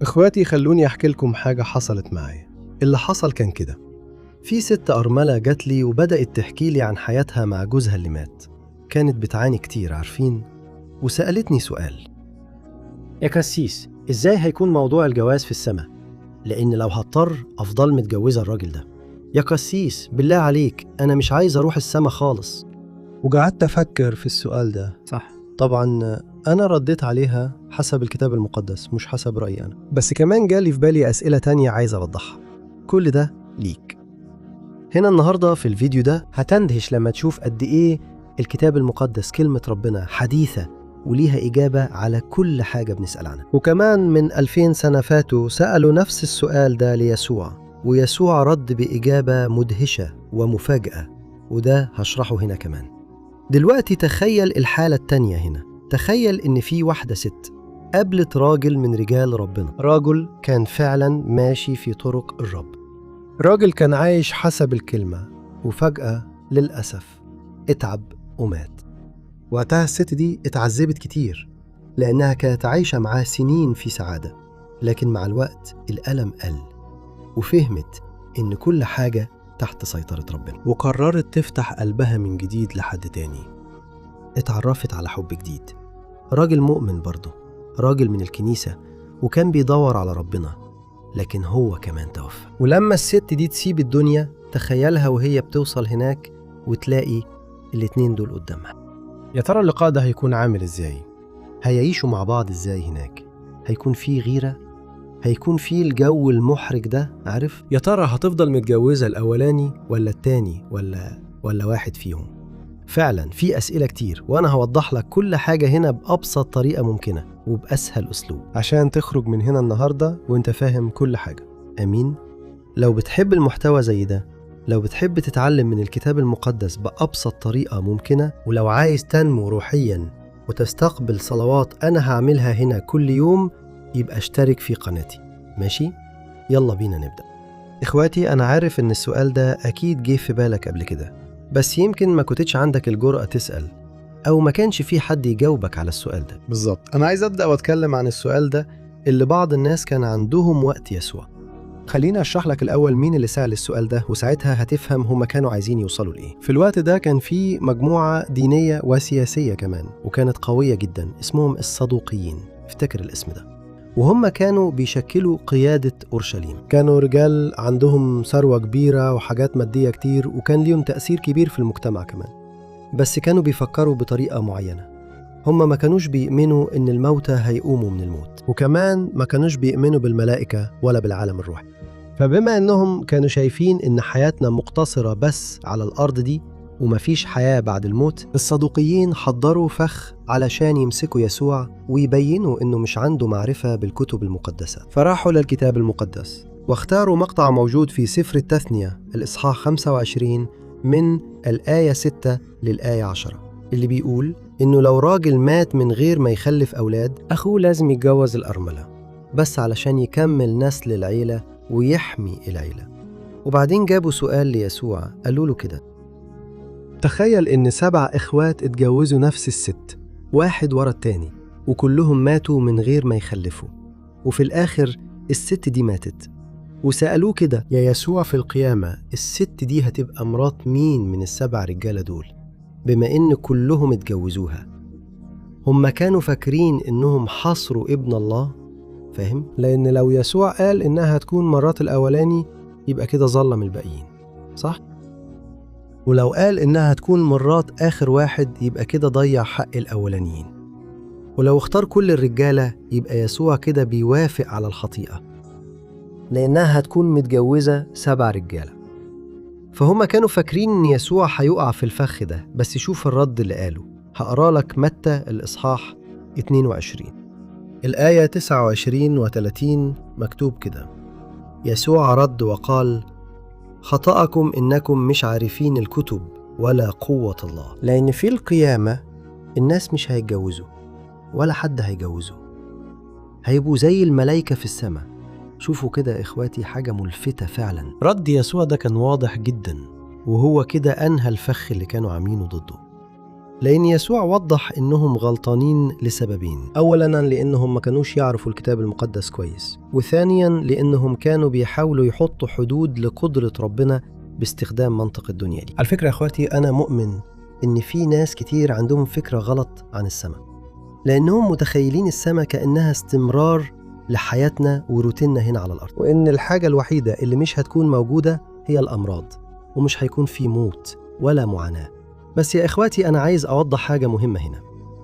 إخواتي، خلوني أحكي لكم حاجة حصلت معايا. اللي حصل كان كده: في ست أرملة جات لي وبدأت تحكي لي عن حياتها مع جوزها اللي مات. كانت بتعاني كتير، عارفين؟ وسألتني سؤال: يا كسيس، إزاي هيكون موضوع الجواز في السماء؟ لأن لو هضطر أفضل متجوزة الراجل ده. يا قسيس بالله عليك، أنا مش عايز أروح السما خالص. وقعدت أفكر في السؤال ده. صح. طبعا أنا رديت عليها حسب الكتاب المقدس، مش حسب رأيي أنا، بس كمان جالي في بالي أسئلة تانية عايز أوضحها. كل ده ليك هنا النهاردة في الفيديو ده. هتندهش لما تشوف قد إيه الكتاب المقدس كلمة ربنا حديثة وليها إجابة على كل حاجة بنسأل عنها. وكمان من 2000 سنة فاتوا سألوا نفس السؤال ده ليسوع، ويسوع رد بإجابة مدهشة ومفاجأة، وده هشرحه هنا كمان. دلوقتي تخيل الحالة التانية هنا. تخيل إن في واحدة ست قابلت راجل من رجال ربنا، راجل كان فعلا ماشي في طرق الرب، راجل كان عايش حسب الكلمة، وفجأة للأسف اتعب ومات. وقتها الست دي اتعذبت كتير لأنها كانت عايشة معاه سنين في سعادة، لكن مع الوقت الألم قل، وفهمت إن كل حاجة تحت سيطرة ربنا، وقررت تفتح قلبها من جديد لحد تاني. اتعرفت على حب جديد، راجل مؤمن برضه، راجل من الكنيسة، وكان بيدور على ربنا، لكن هو كمان توفى. ولما الست دي تسيب الدنيا، تخيلها وهي بتوصل هناك وتلاقي الاتنين دول قدامها. يا ترى اللقاء ده هيكون عامل ازاي؟ هيعيشوا مع بعض ازاي هناك؟ هيكون في غيرة؟ هيكون في الجو المحرج ده، عارف؟ يا ترى هتفضل متجوزة الأولاني ولا التاني ولا واحد فيهم؟ فعلا في أسئلة كتير، وأنا هوضح لك كل حاجة هنا بأبسط طريقة ممكنة وبأسهل أسلوب، عشان تخرج من هنا النهاردة وانت فاهم كل حاجة. أمين. لو بتحب المحتوى زي ده، لو بتحب تتعلم من الكتاب المقدس بأبسط طريقة ممكنة، ولو عايز تنمو روحيا وتستقبل صلوات أنا هعملها هنا كل يوم، يبقى اشترك في قناتي. ماشي؟ يلا بينا نبدأ. إخواتي، أنا عارف إن السؤال ده أكيد جه في بالك قبل كده، بس يمكن ما كنتش عندك الجرأة تسأل، أو ما كانش في حد يجاوبك على السؤال ده. بالظبط. أنا عايز أبدأ وأتكلم عن السؤال ده اللي بعض الناس كان عندهم وقت يسوع. خليني أشرح لك الأول مين اللي سأل السؤال ده، وساعتها هتفهم هما كانوا عايزين يوصلوا لإيه. في الوقت ده كان في مجموعة دينية وسياسية كمان، وكانت قوية جدا، اسمهم الصدوقيين. افتكر الاسم ده. وهم كانوا بيشكلوا قيادة أورشليم. كانوا رجال عندهم ثروة كبيرة وحاجات مادية كتير، وكان ليهم تأثير كبير في المجتمع كمان. بس كانوا بيفكروا بطريقة معينة. هم ما كانوش بيؤمنوا إن الموتى هيقوموا من الموت، وكمان ما كانوش بيؤمنوا بالملائكة ولا بالعالم الروحي. فبما إنهم كانوا شايفين إن حياتنا مقتصرة بس على الأرض دي ومفيش حياة بعد الموت، الصدوقيين حضروا فخ علشان يمسكوا يسوع ويبينوا إنه مش عنده معرفة بالكتب المقدسة. فراحوا للكتاب المقدس واختاروا مقطع موجود في سفر التثنية الإصحاح 25 من الآية 6 للآية 10، اللي بيقول إنه لو راجل مات من غير ما يخلف أولاد، أخوه لازم يتجوز الأرملة بس علشان يكمل نسل العيلة ويحمي العيلة. وبعدين جابوا سؤال ليسوع، قالوا له كده: تخيل إن 7 إخوات اتجوزوا نفس الست، واحد ورا التاني، وكلهم ماتوا من غير ما يخلفوا، وفي الآخر الست دي ماتت. وسألوه كده: يا يسوع، في القيامة الست دي هتبقى مرات مين من ال7 رجالة دول، بما إن كلهم اتجوزوها؟ هم كانوا فاكرين إنهم حصروا ابن الله، فاهم؟ لأن لو يسوع قال إنها هتكون مرات الأولاني يبقى كده ظلم الباقيين، صح؟ ولو قال إنها هتكون مرات آخر واحد يبقى كده ضيع حق الأولانيين. ولو اختار كل الرجالة يبقى يسوع كده بيوافق على الخطيئة، لأنها هتكون متجوزة 7 رجالة. فهم كانوا فاكرين إن يسوع هيقع في الفخ ده، بس شوف الرد اللي قاله. هقرأ لك متى الإصحاح 22 الآية 29 و30، مكتوب كده: يسوع رد وقال: خطأكم إنكم مش عارفين الكتب ولا قوة الله. لأن في القيامة الناس مش هيتجوزوا ولا حد هيجوزه، هيبقوا زي الملايكة في السماء. شوفوا كده إخواتي، حاجة ملفتة فعلا. رد يسوع ده كان واضح جدا، وهو كده أنهى الفخ اللي كانوا عاملينه ضده. لأن يسوع وضح إنهم غلطانين لسببين. أولاً لأنهم ما كانوش يعرفوا الكتاب المقدس كويس، وثانياً لأنهم كانوا بيحاولوا يحطوا حدود لقدرة ربنا باستخدام منطق الدنيا دي. على فكرة يا أخواتي، أنا مؤمن إن في ناس كتير عندهم فكرة غلط عن السماء، لأنهم متخيلين السماء كأنها استمرار لحياتنا وروتيننا هنا على الأرض، وإن الحاجة الوحيدة اللي مش هتكون موجودة هي الأمراض، ومش هيكون في موت ولا معاناة. بس يا إخواتي، أنا عايز أوضح حاجة مهمة هنا.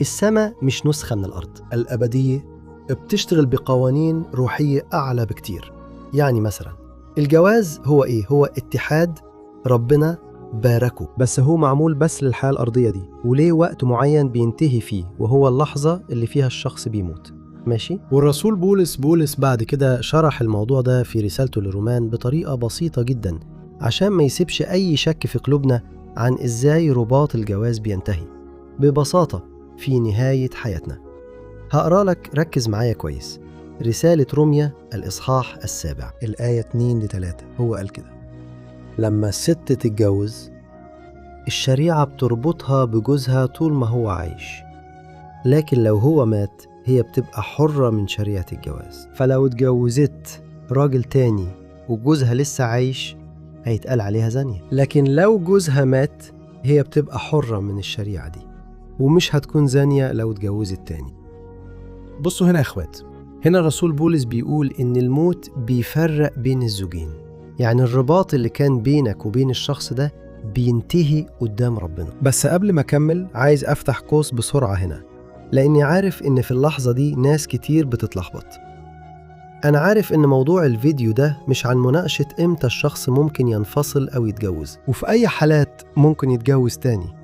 السماء مش نسخة من الأرض. الأبدية بتشتغل بقوانين روحية أعلى بكتير. يعني مثلا الجواز هو إيه؟ هو اتحاد ربنا باركه، بس هو معمول بس للحياة الأرضية دي، وليه وقت معين بينتهي فيه، وهو اللحظة اللي فيها الشخص بيموت. ماشي؟ والرسول بولس بعد كده شرح الموضوع ده في رسالته للرومان بطريقة بسيطة جدا، عشان ما يسيبش أي شك في قلوبنا عن إزاي رباط الجواز بينتهي ببساطة في نهاية حياتنا. هقرأ لك، ركز معايا كويس. رسالة روميا الإصحاح 7 الآية 2-3، هو قال كده: لما الست تتجوز الشريعة بتربطها بجوزها طول ما هو عايش، لكن لو هو مات هي بتبقى حرة من شريعة الجواز. فلو اتجوزت راجل تاني وجوزها لسه عايش هيتقال عليها زانية، لكن لو جوزها مات هي بتبقى حرة من الشريعة دي، ومش هتكون زانية لو اتجوزت تاني. بصوا هنا يا اخوات، هنا الرسول بولس بيقول إن الموت بيفرق بين الزوجين، يعني الرباط اللي كان بينك وبين الشخص ده بينتهي قدام ربنا. بس قبل ما أكمل عايز أفتح قوس بسرعة هنا، لأني عارف إن في اللحظة دي ناس كتير بتتلخبط. أنا عارف إن موضوع الفيديو ده مش عن مناقشة إمتى الشخص ممكن ينفصل أو يتجوز، وفي أي حالات ممكن يتجوز تاني،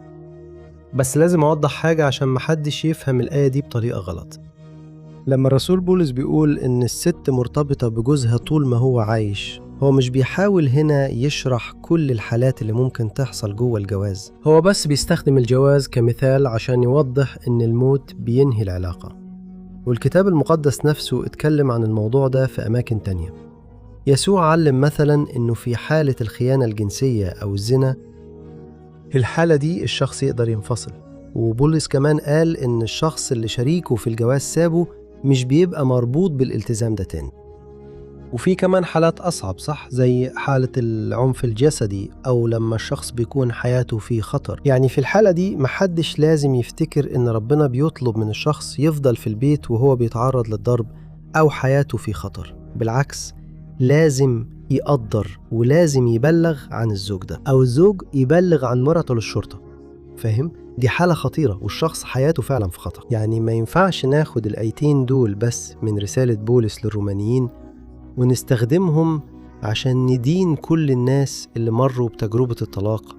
بس لازم أوضح حاجة عشان محدش يفهم الآية دي بطريقة غلط. لما الرسول بولس بيقول إن الست مرتبطة بجوزها طول ما هو عايش، هو مش بيحاول هنا يشرح كل الحالات اللي ممكن تحصل جوه الجواز، هو بس بيستخدم الجواز كمثال عشان يوضح إن الموت بينهي العلاقة. والكتاب المقدس نفسه اتكلم عن الموضوع ده في أماكن تانية. يسوع علم مثلا إنه في حالة الخيانة الجنسية أو الزنا، الحالة دي الشخص يقدر ينفصل. وبولس كمان قال إن الشخص اللي شريكه في الجواز سابه مش بيبقى مربوط بالالتزام ده تاني. وفي كمان حالات أصعب، صح؟ زي حالة العنف الجسدي، أو لما الشخص بيكون حياته في خطر. يعني في الحالة دي محدش لازم يفتكر إن ربنا بيطلب من الشخص يفضل في البيت وهو بيتعرض للضرب أو حياته في خطر. بالعكس، لازم يقدر ولازم يبلغ عن الزوج ده، أو الزوج يبلغ عن مراته للشرطة. فاهم؟ دي حالة خطيرة والشخص حياته فعلا في خطر. يعني ما ينفعش ناخد الآيتين دول بس من رسالة بولس للرومانيين ونستخدمهم عشان ندين كل الناس اللي مروا بتجربة الطلاق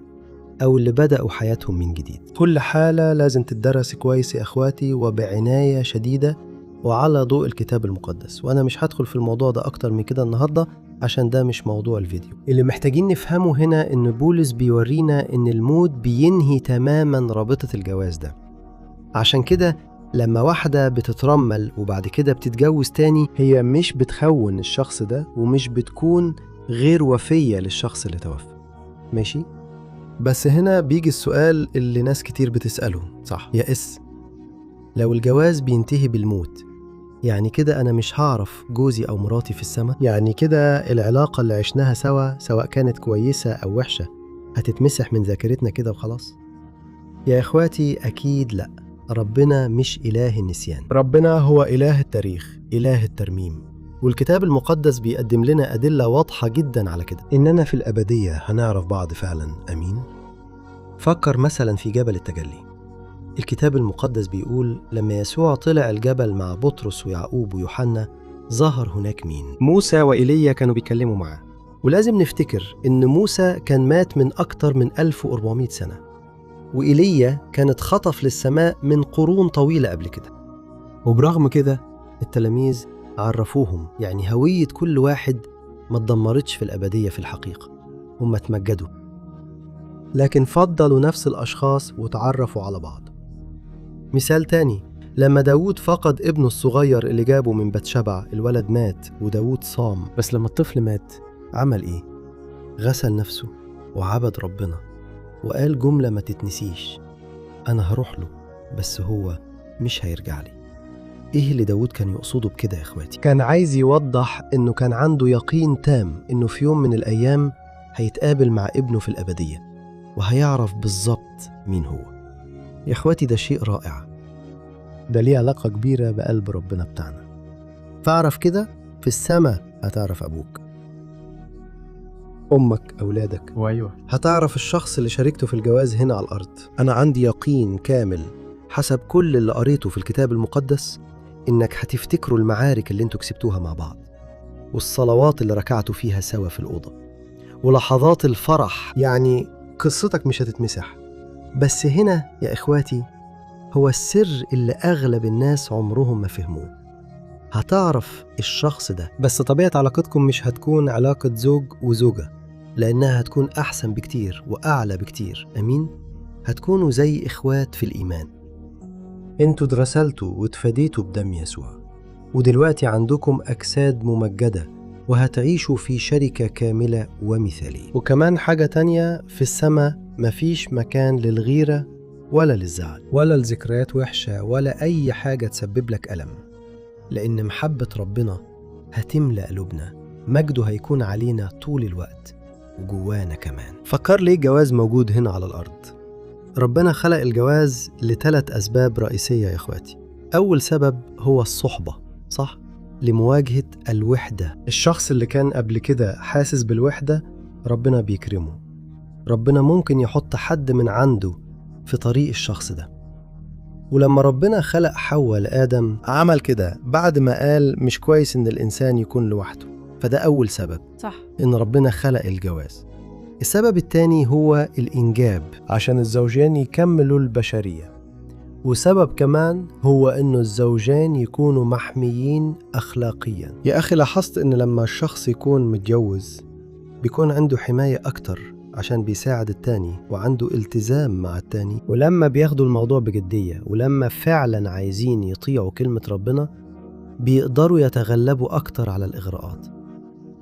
أو اللي بدأوا حياتهم من جديد. كل حالة لازم تدرس كويس يا أخواتي، وبعناية شديدة وعلى ضوء الكتاب المقدس. وأنا مش هدخل في الموضوع ده أكتر من كده النهاردة عشان ده مش موضوع الفيديو. اللي محتاجين نفهمه هنا إن بولس بيورينا إن الموت بينهي تماما رابطة الجواز ده. عشان كده لما واحدة بتترمل وبعد كده بتتجوز تاني، هي مش بتخون الشخص ده ومش بتكون غير وفية للشخص اللي توفى. ماشي؟ بس هنا بيجي السؤال اللي ناس كتير بتسأله، صح يا إس؟ لو الجواز بينتهي بالموت، يعني كده أنا مش هعرف جوزي أو مراتي في السماء؟ يعني كده العلاقة اللي عشناها سوا سواء كانت كويسة أو وحشة هتتمسح من ذاكرتنا كده وخلاص؟ يا إخواتي أكيد لأ. ربنا مش إله النسيان، ربنا هو إله التاريخ، إله الترميم. والكتاب المقدس بيقدم لنا أدلة واضحة جدا على كده، إننا في الأبدية هنعرف بعض فعلا. أمين. فكر مثلا في جبل التجلي. الكتاب المقدس بيقول لما يسوع طلع الجبل مع بطرس ويعقوب ويوحنا، ظهر هناك مين؟ موسى وإيليا كانوا بيكلموا معاه. ولازم نفتكر إن موسى كان مات من أكتر من 1400 سنة، وإيليا كانت خطف للسماء من قرون طويلة قبل كده. وبرغم كده التلاميذ عرفوهم، يعني هوية كل واحد ما اتدمرتش في الأبدية في الحقيقة، هم اتمجدوا، لكن فضلوا نفس الأشخاص وتعرفوا على بعض. مثال تاني، لما داود فقد ابنه الصغير اللي جابه من بتشبع، الولد مات وداود صام. بس لما الطفل مات عمل إيه؟ غسل نفسه وعبد ربنا وقال جملة ما تتنسيش: أنا هروح له بس هو مش هيرجع لي. إيه اللي داود كان يقصده بكده يا إخواتي؟ كان عايز يوضح إنه كان عنده يقين تام إنه في يوم من الأيام هيتقابل مع ابنه في الأبدية وهيعرف بالظبط مين هو. يا إخواتي ده شيء رائع، ده ليه علاقة كبيرة بقلب ربنا بتاعنا. فاعرف كده في السماء هتعرف أبوك، أمك، أولادك، وأيوة هتعرف الشخص اللي شاركته في الجواز هنا على الأرض. أنا عندي يقين كامل حسب كل اللي قريته في الكتاب المقدس إنك هتفتكروا المعارك اللي انتوا كسبتوها مع بعض، والصلوات اللي ركعتوا فيها سوا في الأوضة، ولحظات الفرح. يعني قصتك مش هتتمسح. بس هنا يا إخواتي هو السر اللي أغلب الناس عمرهم ما فهموه. هتعرف الشخص ده، بس طبيعة علاقتكم مش هتكون علاقة زوج وزوجة، لأنها هتكون أحسن بكتير وأعلى بكتير. أمين؟ هتكونوا زي إخوات في الإيمان. انتوا اتغسلتوا واتفديتوا بدم يسوع، ودلوقتي عندكم أجساد ممجدة وهتعيشوا في شركة كاملة ومثالية. وكمان حاجة تانية، في السماء مفيش مكان للغيرة ولا للزعل ولا لذكريات وحشة ولا أي حاجة تسبب لك ألم، لأن محبة ربنا هتملأ قلوبنا، مجده هيكون علينا طول الوقت وجوانا كمان. فكر ليه الجواز موجود هنا على الأرض؟ ربنا خلق الجواز لثلاث أسباب رئيسية يا إخواتي. أول سبب هو الصحبة، صح؟ لمواجهة الوحدة. الشخص اللي كان قبل كده حاسس بالوحدة ربنا بيكرمه، ربنا ممكن يحط حد من عنده في طريق الشخص ده. ولما ربنا خلق حواء لآدم عمل كده بعد ما قال مش كويس إن الإنسان يكون لوحده. فده أول سبب، صح، إن ربنا خلق الجواز. السبب الثاني هو الإنجاب، عشان الزوجين يكملوا البشرية. وسبب كمان هو إنه الزوجين يكونوا محميين أخلاقيا. يا أخي لاحظت إن لما الشخص يكون متجوز بيكون عنده حماية أكتر عشان بيساعد التاني وعنده التزام مع التاني. ولما بياخدوا الموضوع بجدية ولما فعلا عايزين يطيعوا كلمة ربنا بيقدروا يتغلبوا أكتر على الإغراءات.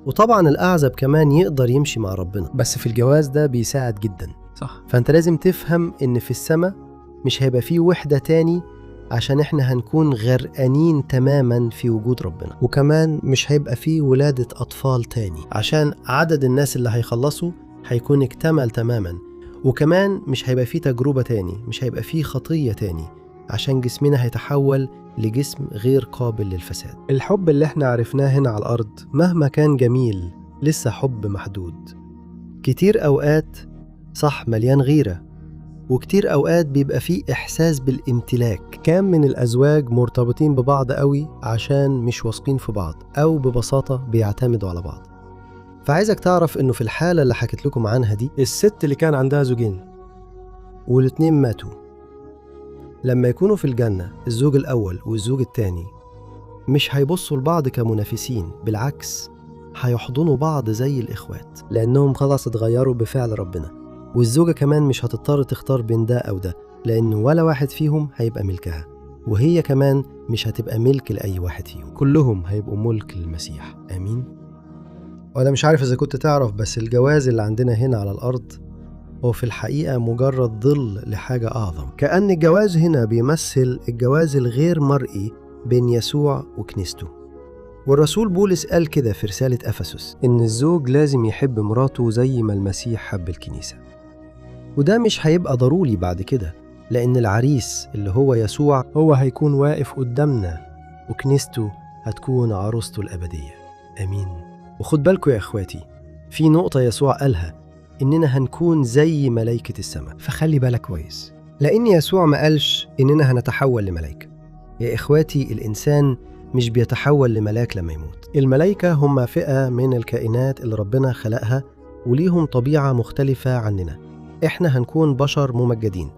وطبعا الأعزب كمان يقدر يمشي مع ربنا، بس في الجواز ده بيساعد جدا، صح. فأنت لازم تفهم إن في السماء مش هيبقى فيه وحدة تاني، عشان إحنا هنكون غرقانين تماما في وجود ربنا. وكمان مش هيبقى فيه ولادة أطفال تاني، عشان عدد الناس اللي هيخلصوا هيكون اكتمل تماما. وكمان مش هيبقى فيه تجربة تاني، مش هيبقى فيه خطية تاني، عشان جسمنا هيتحول لجسم غير قابل للفساد. الحب اللي احنا عرفناه هنا على الأرض مهما كان جميل لسه حب محدود. كتير أوقات صح مليان غيرة، وكتير أوقات بيبقى فيه إحساس بالامتلاك. كام من الأزواج مرتبطين ببعض قوي عشان مش واثقين في بعض، أو ببساطة بيعتمدوا على بعض. فعايزك تعرف إنه في الحالة اللي حكيت لكم عنها دي، الست اللي كان عندها زوجين والاتنين ماتوا، لما يكونوا في الجنة الزوج الأول والزوج الثاني مش هيبصوا لبعض كمنافسين، بالعكس هيحضنوا بعض زي الإخوات، لأنهم خلاص اتغيروا بفعل ربنا. والزوجة كمان مش هتضطر تختار بين ده أو ده، لأن ولا واحد فيهم هيبقى ملكها، وهي كمان مش هتبقى ملك لأي واحد فيهم، كلهم هيبقوا ملك للمسيح. آمين. وأنا مش عارف إذا كنت تعرف، بس الجواز اللي عندنا هنا على الأرض هو في الحقيقة مجرد ظل لحاجة أعظم. كأن الجواز هنا بيمثل الجواز الغير مرئي بين يسوع وكنيسته. والرسول بولس قال كده في رسالة أفسس، إن الزوج لازم يحب مراته زي ما المسيح حب الكنيسة. وده مش هيبقى ضروري بعد كده، لأن العريس اللي هو يسوع هو هيكون واقف قدامنا، وكنيسته هتكون عروسته الأبدية. آمين. وخد بالكم يا إخواتي، في نقطة يسوع قالها، إننا هنكون زي ملايكة السماء. فخلي بالك كويس، لأن يسوع ما قالش إننا هنتحول لملايكة. يا إخواتي الإنسان مش بيتحول لملاك لما يموت. الملايكة هم فئة من الكائنات اللي ربنا خلقها وليهم طبيعة مختلفة عننا. إحنا هنكون بشر ممجدين.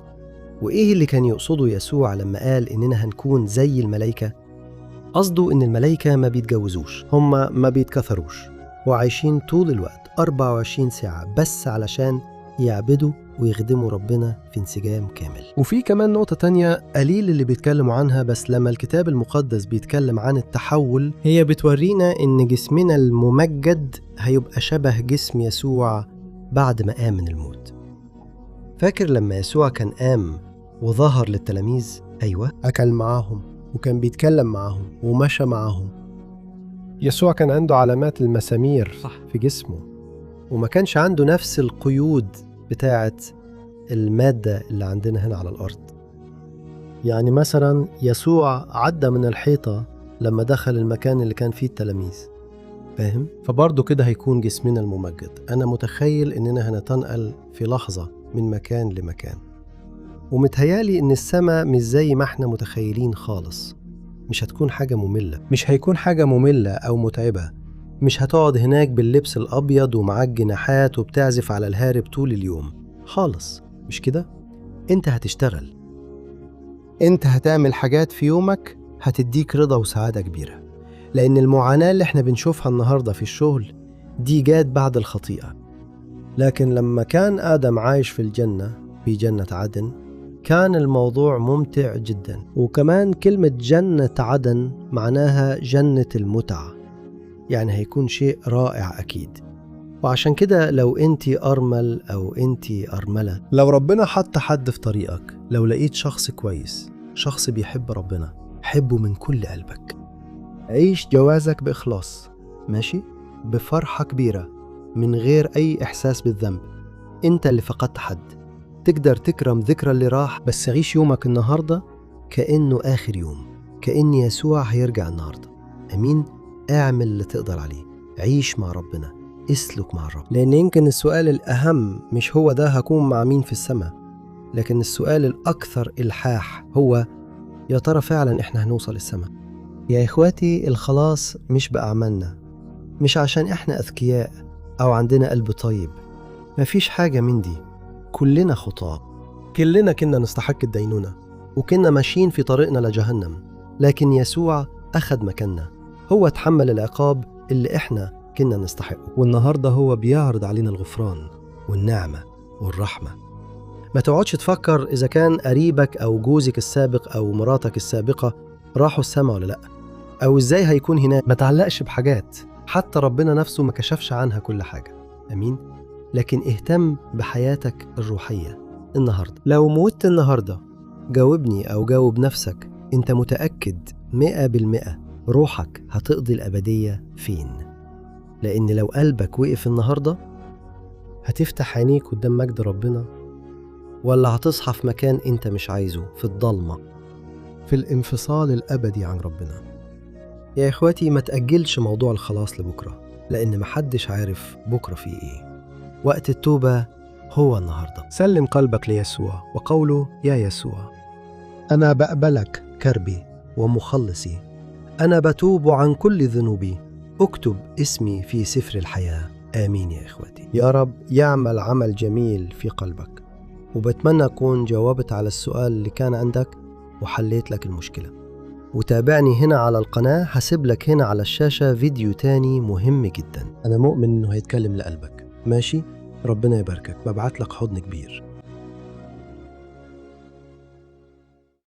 وإيه اللي كان يقصده يسوع لما قال إننا هنكون زي الملايكة؟ قصده إن الملايكة ما بيتجوزوش، هم ما بيتكثروش، وعايشين طول الوقت 24 ساعة بس علشان يعبدوا ويخدموا ربنا في انسجام كامل. وفي كمان نقطة تانية قليل اللي بيتكلموا عنها، بس لما الكتاب المقدس بيتكلم عن التحول هي بتورينا إن جسمنا الممجد هيبقى شبه جسم يسوع بعد ما قام من الموت. فاكر لما يسوع كان قام وظهر للتلاميذ. أيوة، أكل معاهم وكان بيتكلم معاهم ومشى معاهم. يسوع كان عنده علامات المسامير صح. في جسمه، وما كانش عنده نفس القيود بتاعة المادة اللي عندنا هنا على الأرض. يعني مثلا يسوع عدى من الحيطة لما دخل المكان اللي كان فيه التلاميذ، فاهم؟ فبرضه كده هيكون جسمنا الممجد. أنا متخيل إننا هنتنقل في لحظة من مكان لمكان، ومتهيالي إن السماء مش زي ما احنا متخيلين خالص. مش هتكون حاجة مملة، مش هيكون حاجة مملة أو متعبة. مش هتقعد هناك باللبس الأبيض ومعاك جناحات وبتعزف على الهارب طول اليوم خالص، مش كده؟ انت هتشتغل، انت هتعمل حاجات في يومك هتديك رضا وسعادة كبيرة، لأن المعاناة اللي احنا بنشوفها النهاردة في الشغل دي جات بعد الخطيئة. لكن لما كان آدم عايش في الجنة، في جنة عدن، كان الموضوع ممتع جدا. وكمان كلمة جنة عدن معناها جنة المتعة، يعني هيكون شيء رائع أكيد. وعشان كده لو أنت أرمل أو أنت أرملة، لو ربنا حط حد في طريقك، لو لقيت شخص كويس، شخص بيحب ربنا، حبه من كل قلبك. عيش جوازك بإخلاص، ماشي؟ بفرحة كبيرة، من غير أي إحساس بالذنب. أنت اللي فقدت حد، تقدر تكرم ذكرى اللي راح، بس عيش يومك النهاردة كأنه آخر يوم، كأن يسوع هيرجع النهاردة. أمين؟ اعمل اللي تقدر عليه، عيش مع ربنا، اسلك مع الرب. لأن يمكن السؤال الأهم مش هو ده هكون مع مين في السماء، لكن السؤال الأكثر إلحاح هو يا ترى فعلا إحنا هنوصل السماء؟ يا إخواتي، الخلاص مش بأعمالنا، مش عشان إحنا أذكياء أو عندنا قلب طيب، مفيش حاجة من دي. كلنا خطاة، كلنا كنا نستحق الدينونة، وكنا ماشيين في طريقنا لجهنم، لكن يسوع أخذ مكاننا، هو تحمل العقاب اللي إحنا كنا نستحقه. والنهاردة هو بيعرض علينا الغفران والنعمة والرحمة. ما تقعدش تفكر إذا كان قريبك أو جوزك السابق أو مراتك السابقة راحوا السما ولا لأ، أو إزاي هيكون هناك. ما تعلقش بحاجات حتى ربنا نفسه ما كشفش عنها كل حاجة. أمين؟ لكن اهتم بحياتك الروحية النهاردة. لو موت النهاردة، جاوبني أو جاوب نفسك، أنت متأكد 100% روحك هتقضي الأبدية فين؟ لأن لو قلبك وقف النهاردة، هتفتح عينيك قدام مجد ربنا، ولا هتصحى في مكان أنت مش عايزه، في الضلمة، في الانفصال الأبدي عن ربنا. يا إخواتي، ما تأجلش موضوع الخلاص لبكرة، لأن محدش عارف بكرة فيه إيه. وقت التوبة هو النهاردة. سلم قلبك ليسوع وقوله يا يسوع، أنا بقبلك كربي ومخلصي، أنا بتوب عن كل ذنوبي، اكتب اسمي في سفر الحياة. آمين يا إخواتي. يا رب يعمل عمل جميل في قلبك، وبتمنى أكون جاوبت على السؤال اللي كان عندك وحليت لك المشكلة. وتابعني هنا على القناة، هسيب لك هنا على الشاشة فيديو تاني مهم جدا. أنا مؤمن إنه هيتكلم لقلبك. ماشي؟ ربنا يباركك، ببعت لك حضن كبير.